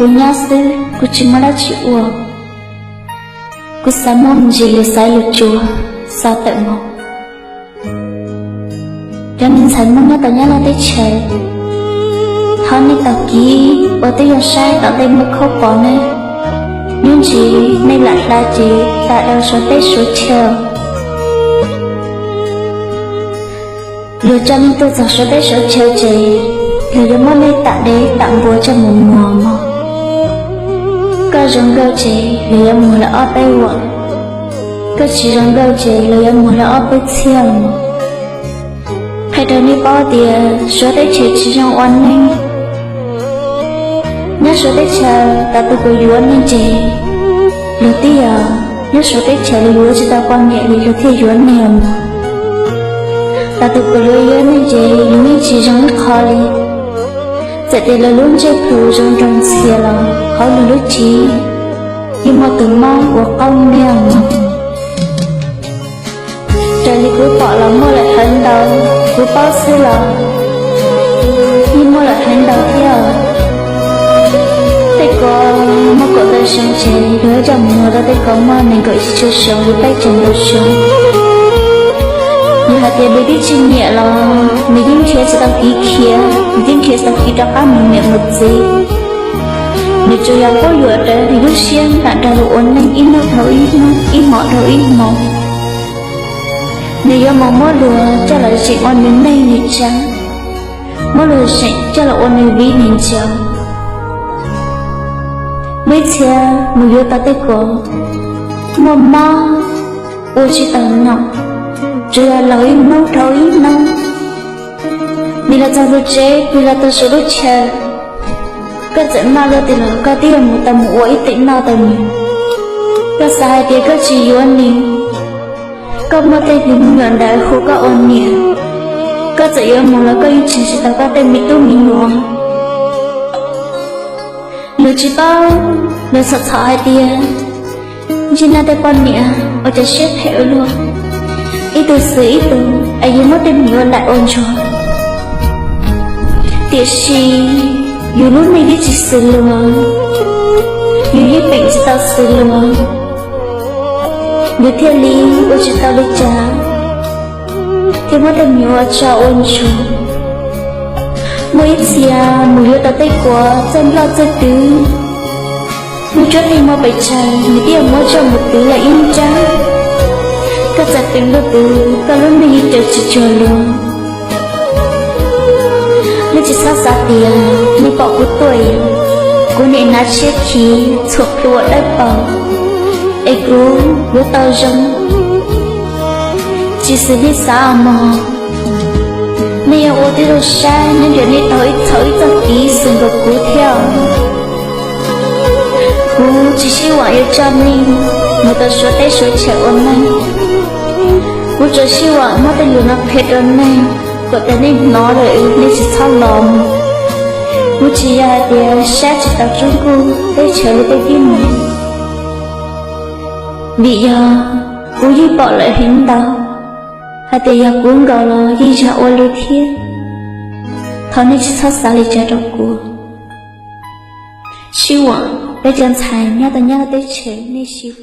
Kuv nyob xwb kuv tsis muaj dab tsi ua, kuv xav muaj me ntsis lus xaiv lus tsuas, xav tawm mus. Cov me ntxhais Hmoob nyob tom Nyab Laj teb chaws, thov nej tau kiv uas twb yog saib tom ntej muaj khaub pom ne, hnub ntsis nej lam hla ces hla rau Suav teb Suav chaw. Luag coj nej tuaj txog Suav teb Suav chaw ces luag yuav muab nej tam dev tam npua coj mus muag mog. Koj zoo nkauj ces luag yuav muag lawm ob peb vuam, koj tsis zoo nkauj ces luag yuav muag lawm ob peb txhiab mog. Qhia rau nej paub tias Suav teb chaws tsis zoo ua neej. Nyob Suav teb chaws tas tus kuv yuav nej ces luag twb yog, nyob Suav teb chaws luag yuav tsis tau poj niam li luag thiaj yuav nej mog. Tas tus kuv yuav yuav nej ces luag yeej tsis zoo ib qho li. Txawm tias luag lub ntsej plhu zoo nraug ntxhias los hauv luag lub cev yeej muaj tus mob ua qaub ntiag mog. Raws li kuv pom los muaj lawm heev ntau, kuv paub xwb los yeej muaj lawm heev ntau thiab. Tej ko muaj kaum ntawm xyoo ces luag coj mus muag rau tej ko muaj nees nkaum tsib caug xyoo, luag peb caug ntau xyoo. Yog hais tias luag twb tsis nyiam los nws yeej nrhiav tsis tau kev khiav, nws yeej nrhiav tsis tau kev rov qab mus niam mus txiv. Nws tsuas yog quab yuam rawv nws lub siab nram nrog luag ua neej ib hnub dhau ib hnub, ib hmo dhau ib hmo. Nws yuav mus muab luag coj los zeem ua nws neej nws tsav, muab luag zeem coj los ua nws viv nws ncaus. Muaj ib txhia mus yuav tau tej ko muaj mob ua tsis tau nom, tsuas yog laug ib hnub dhau ib hnub. Nws los txog tus tsev, nws los txog saum lub chaw, koj txawm maj luaj tiag los koj twb yuav mus tau mus ua ib teem noj tau nws. Koj xav hais tias koj tsis yuav nws, koj muaj tej me nyuam ntawd hu koj ua niam, koj txawm yuav mus los koj yeej tseg tsis tau koj tej me tub me nyuam. Luag tsis paub, luag txhom txhom hais tias ntsej nab tej poj niam ua cov siab phem ua luaj, ib tug xwm ib tug es yus muab tej me nyuam laim ua ntsuag. Tiam sis yus lub neej twb tsis xws luag, yus yeej peem tsis tau xws luag, yus thiaj li ua tsis tau li cas, thiaj muab tej me nyuam tso ua ntsuag. Muaj ib txhia mus yuav tau tej ko txawj nploj txawj twv, muaj tsuab neeg muaj pes tsawg nws twb yuav muab coj mus twv los ib nrab. Koj txawm peem luaj twv, koj lub neej yeej caum tsis cuag luag. Nej tsis txhob xav tias nej pom kuv tuaj, kuv nim hnav tshiab khiv txhuam plhu ua dawb paug es kuv yuav tau zoo. Tsis xws nej xav mog. Nej yuav ua tib zoo saib nyob ntawm nej tau ib txhau ib txoj kev xwm nkaus kuv thiab. Kuv tsis sib vam yuav coj nej mus tau suav teb suav chaw ua neej. Kuv tsuas sib vam muab tej lus no qhia rau nej kom tias nej hnov lawm nej tsis txhob los mus. Kuv tsis yog hais tias saib tsis taus tsob nkuj teb chaws li tej tib neeg, vim yog kuv yeej pom lawm heev ntau hais tias yog kuv nkaus los yeej yog ua li thiab. Thov nej tsis txhob xav li cas rau kuv. Sib vam peb cov ntxhais nyob tau nyob teb chaws nej sib